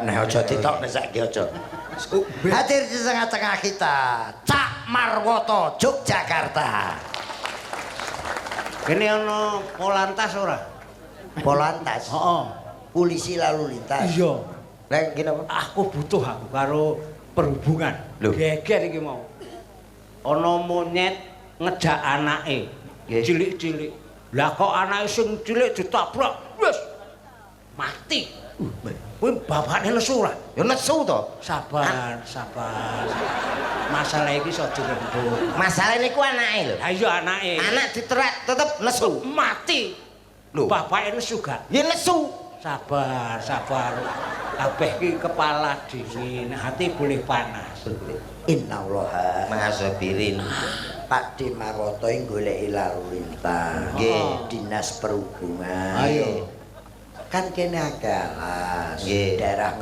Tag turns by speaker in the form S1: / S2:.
S1: Nah, aja ditokne saiki, aja. Hadir di tengah-tengah kita Cak Marwoto, Yogyakarta.
S2: Kene ana Polantas ora?
S1: Polantas?
S2: Heeh.
S1: Polisi lalu lintas.
S2: Iya.
S1: Lah, ngene apa?
S2: Aku butuh aku karo perhubungan.
S1: Lho.
S2: Geger iki mau. Ana monyet ngejak anake. Cilik-cilik. Lah, kok anake sing cilik ditabrak, wis mati. Kuwi bapakne nesu ora?
S1: Ya nesu to.
S2: Sabar, sabar. Masalah iki iso dirembuk.
S1: Masalah niku anake lho.
S2: Lah iya, anake.
S1: Anak diterak tetep nesu.
S2: Mati.
S1: Lho.
S2: Bapake nesu gak?
S1: Ya nesu.
S2: Sabar, sabar. Kabeh iki kepala dingin, hati boleh panas.
S1: Innallaha
S3: Mahasabirin.
S1: Pak De Marwoto ing goleki lalu lintas.
S3: Nggih.
S1: Dinas Perhubungan.
S2: Ayo.
S1: Kan kene akeh alas.
S3: Nggih.
S1: Daerah